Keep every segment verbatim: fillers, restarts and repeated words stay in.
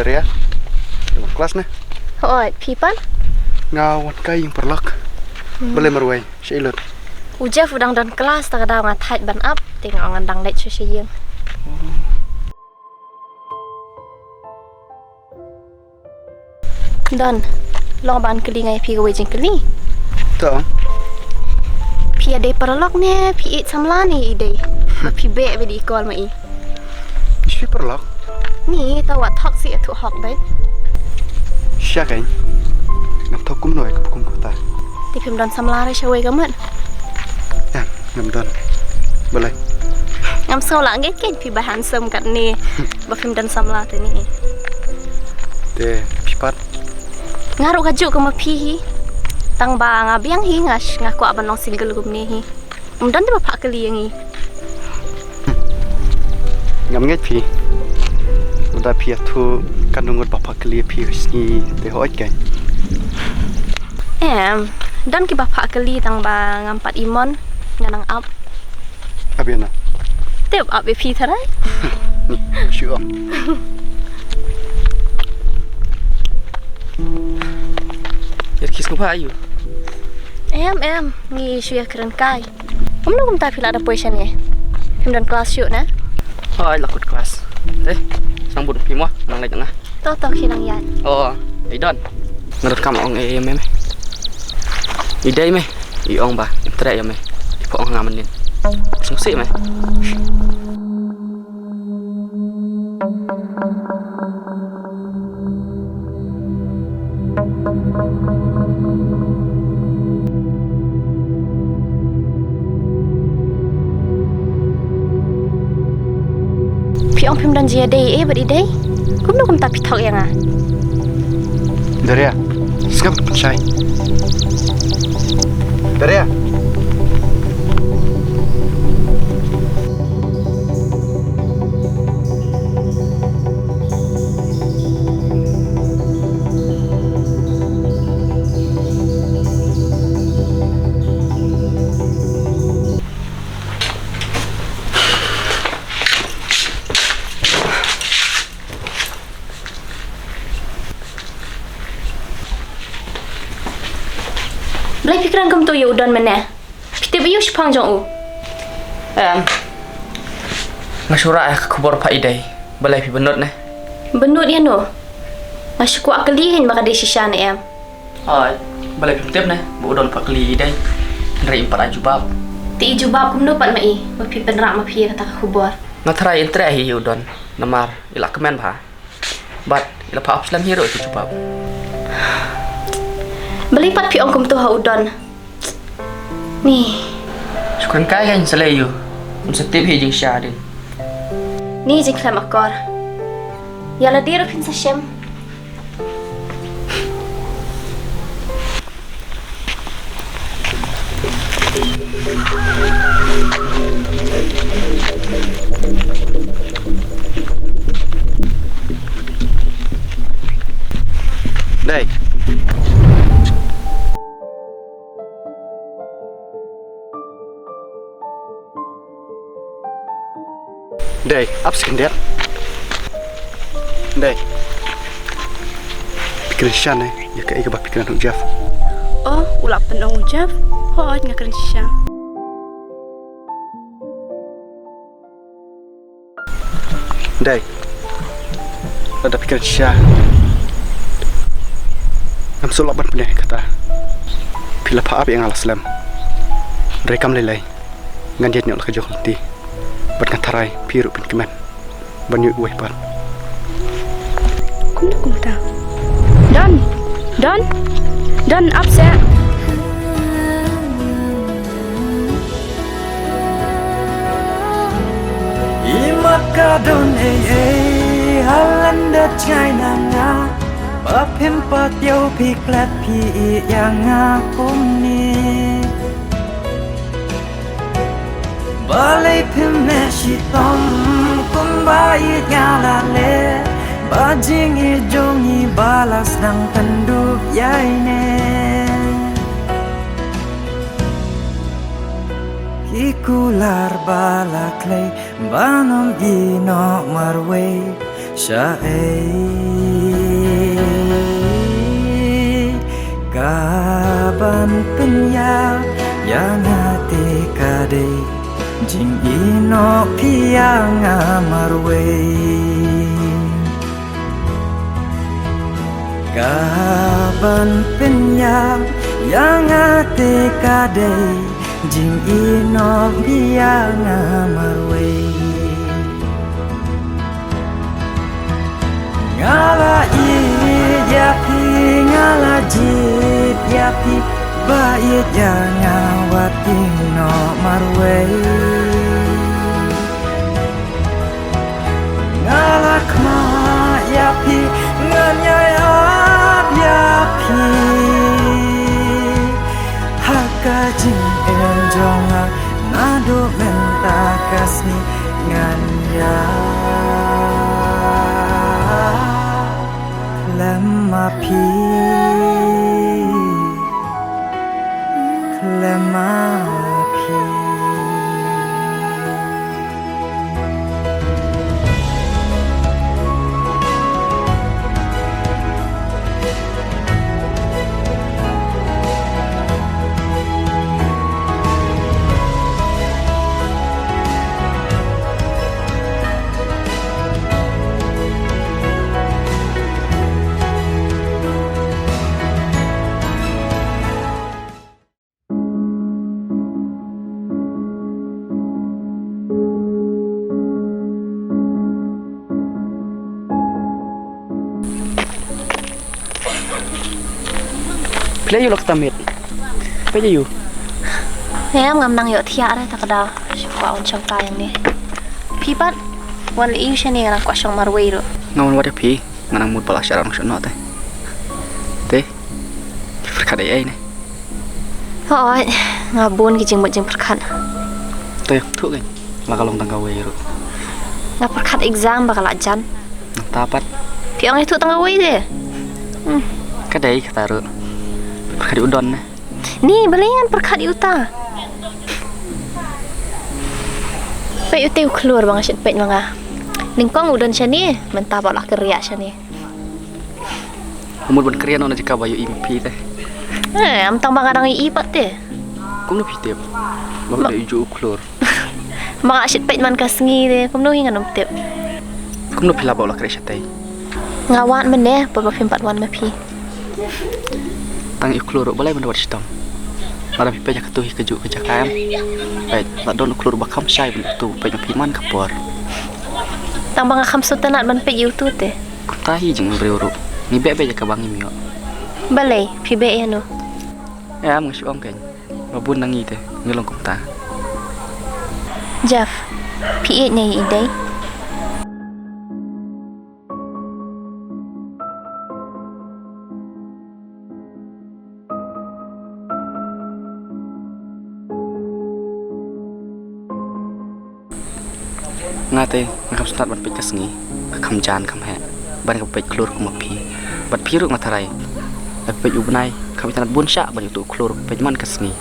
Ria, dang wan klas ne? Hooid, phi pat? Nga wan kai ïing paralok. Hmm. Balei marwei, shaei lut? U Jeff u dang don klas, ta ka daw nga thait ban ap, te nga ong ngan dang leit sha sha ïing. Oh. Don, long ban kylli nga ïa phi kawei jingkylli. To. Phi ïadei paralok ne phi ïeit samla ne ïadei? Ba phi beh bad i kol ma i. Shi paralok? Ni, ta wat thok si ïathuh hok dei. Sha kein. Ngam thok kumno ïa ka kum kata. Te phim don samla re shawei ka mut? Em, ngam don. Balei? Ngam sngew lah ngeit kein phi ba handsome katne. Ba phim don samla te ni. Te phi pat? Nga ruh kajuh kum ma phi hi. Tang ba nga biang hi nga sh-, nga kwah ban long single kumne hi. Ym don te ba phah kylli ïa ngi. Ngam ngeit phi. Lada phi ïathuh katno ngut ba phah kylli ïa phi ka sngi te hooid kein. Em, don ki ba phah kylli tang ba ngam pat i mon, nga nang ap. Ap ïa no? Te ap ïa phi tharai. Ni, shu ong. Ïa ki sngewbha aïu? Em, em, ngi shu ïa kren kai. Kumno kumta phi la da poi shane? Phim don klas shuh ne? Hooid, la kut klas. Te, sngewbha phi mo, nang leit nga. To, to, khie nang ïaid. Oh, i Don. Nga donkam ong ei ïa me me. I dei me. I ong ba im treh ïa me. I pho ong nga mynnin. Sngewsih me. Phi ong phim don jingïadei ei bad i dei. Kumno kumta phi thok ïa nga? Daria, sngap pynshai. Daria. Balei phi kren kumto ïa u Don mynne? Phi tip ïa u shipang jong u? Em. Nga shu rah ïa ka khubor pha i dei. Balei phi bynnud ne? Bynnud ïa no? Nga shu kwah kylli kein ba ka dei shisha ne em. Ai, balei phim tip ne ba u Don pha kylli i dei? Hynrei im pat ai jubab. Te i jubab kumno pat ma i ba phi pynrah ma phi ïa kata ka khubor? Nga tharai in treh hi ïa u Don namar i la kmen bha. Bad i la pha ap slem hi ruh ïa ki jubab. Balei pat phi ong kumto ha u Don? Ni. Shu kren kai kein sa leh ïa u. Ym sa tip hi jingshisha ding. Ni jingkhlem akor. Ïa lade ruh phin sa shem. Dei. Dei, ap skyndiat. Dei. Phi kren shisha ne ïa kaei kaba phi kren ha u Jeff? Oh, u la pynong u Jeff. Hooid, nga kren shisha. Dei. Lada phi kren shisha, ngam sngewlah ban pyni kata. Phi la pha ap ïa nga la slem. Hynrei kam lei lei, ngan ïaid noh la ka jong ka lynti. Bad nga tharai phi ruh phin kmen ban ïoh uwei pat. Kumta kumta. Don. Don. Don, ap seh. I mat ka don ei ei ha lyndet jngai na nga. Ba phim pat ïoh phi klet phi ïeit ïa nga kumne. Balei phim leh shitom kumba ïeit nga la leh? Ba jingïeit jong ngi ba la sdang pynduh ïa ine. Ki kular ba la khlei ban ym ïehnoh marwei shaei. Ka ban pynïap ïa nga te ka dei jingïehnoh phi ïa nga marwei. Ka ban pynïap ïa nga te ka dei jingïehnoh phi ïa nga marwei. Nga la ïeit ïa phi, nga la jied ïa phi, ba ïeit ïa nga wat ïehnoh marwei. Nga la khmih ïa phi, ngan ïai ap ïa phi. Ha ka jingim jong nga naduh mynta ka sngi, ngan ïa khlem ma phi, khlem ma phi. Phi la ïoh lok ta miet? Phi la ïoh? Em, ngam nang ïohthiah re ta ka daw. Shu kwah wan shong tai hangne. Phi pat wan leh aïu shane, nga nang kwah shong marwei ruh. Nga wan wad ïa phi, nga nang mut ba la shah rang shong noh te. Te phi pyrkhat ei ei ne? Hooid, nga bun ki jingmut jingpyrkhat. Te thuh kein, la ka long tang kawei ruh. Nga pyrkhat exam ba ka la jan. Nangta pat. Phi ong ïathuh tang kawei de. Hmm. Ka dei kata ruh. Pyrkhat ïa u Don ne. Ni, balei ngan pyrkhat ïa uta? Peit uta u khlur ba nga shait peit ma nga. Nyngkong u don shane, mynta ba la kyrriah shane. Mut ban kren na jaka ba ïohi ma phi te. Eh, am tang ba nga dang ïohi pat te. Kumno phi tip ba u dei u juh u khlur? Ma nga shait peit man ka sngi te, kumno hi ngan ym tip. Kumno phi lah ba u la khreh shatei? Nga wad mynne, pynban phim pat wan ma phi. Tang ïa u khlur ruh balei ban wad shitom? Lada phi peit ïa katu hi kajuh ka jaka em. Peit, la don u khlur ba kham shai ban utu, peit ma phi man ka por. Tang ba nga kham sngewtynnat ban peit ïa utu te. Kumta hi jingbriew ruh. Ngi beh beh ïa kaba ngim ïoh. Balei, phi beh ïano? Em, nga shu ong kein. Ba bun na ngi te ngi long kumta. Jeff, phi ïeit ne ïeit dei? Nga te nga kham sngewtynnat ban peit ka sngi, ka kham jan kham heh ban ka peit khlur kum ma phi. Bad phi ruh nga tharai, la peit u bnai kham itynnat bun shah ban ïa utu u khlur, peit man ka sngi,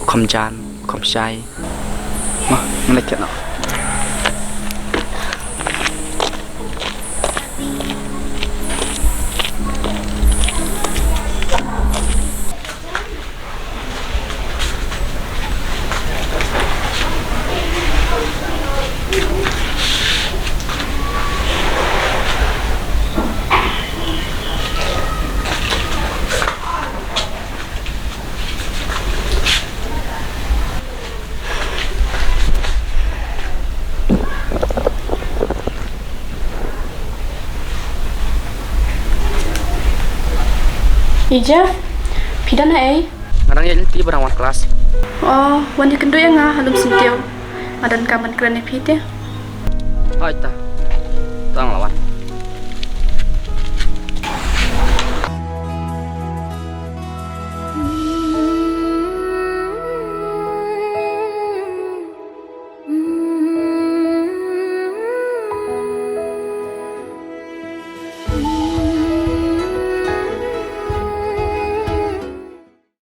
u kham jan, u kham shai. Mo, ngan leit noh. Ija, phi don haei? Nga dang ïaid lynti ba dang wan klas. Oh, wan ïakynduh ïa nga ha lum syntiew. Nga donkam ban kren ïa phi te. Hooid ta.